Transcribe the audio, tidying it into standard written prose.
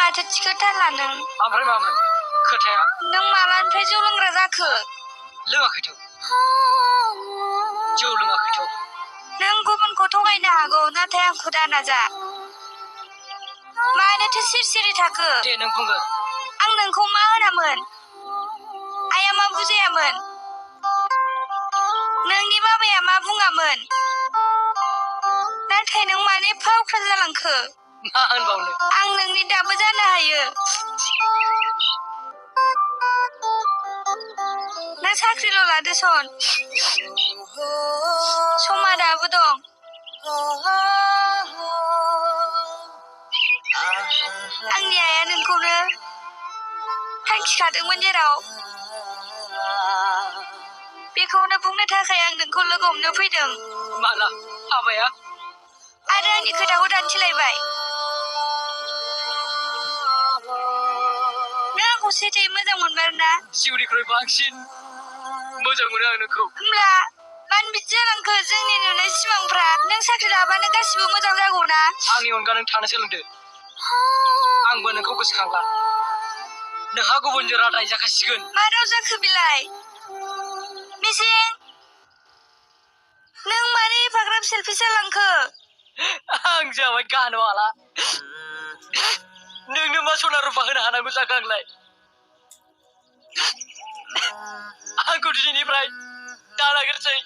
माथो थिखोथारला नों? ओमफ्राय मामोन खोथाया? नों मालानिफ्राय जौ लोंग्रा जाखो? लोङाखैथ'। जौ लोङाखैथ'। नों गुबुनखौ थगायनो हागौ, नाथाय आंखौ दानाजा। मानोथो सिरि थाखो? दे नों बुंगो। आं नोंखौ मा होनामोन? आइया मा बुजायामोन? नोंनि बाबाया मा बुङामोन? नाथाय नों मानो एफा अख्रा जालांखो? मा होनबावनो? आं नोंनि दाबो जानो हायो। नों साख्रिल' लादो सन। समा दाबो दं। आंनि आइया नोंखौनो थांखिखादोंमोन जेराव। बेखौनो बुंनो थाखाय आं नोंखौ लोगो हमनो फैदों। माला हाबाया? आरो आंनि खोथाखौ दानथिलायबाय। नों आंखौ सैथोयै मोजां मोनमारो ना? जिउनिख्रुइ बांसिन मोजां मोनो आं नोंखौ। होमब्ला मानो बिदि जालांखो? जोंनि नुनाय सिमांफ्रा नों साख्रि लाबानो गासिबो मोजां जागौ ना? आंनि अनगा नों थानो सोलोंदो। आंबो नोंखौ गोसोखांला। नोंहा गुबुनजों रादाय जाखासिगोन। मा राव जाखो बिलाय? मिजिं, नों मानो एफाग्राब सेलफिस जालांखो? आं जाबाय गानवाला। नोंनो मा सना रुफा होनो हानांगौ जाखो आंलाय? आंखौ दिनैनिफ्राय दानागिरसै।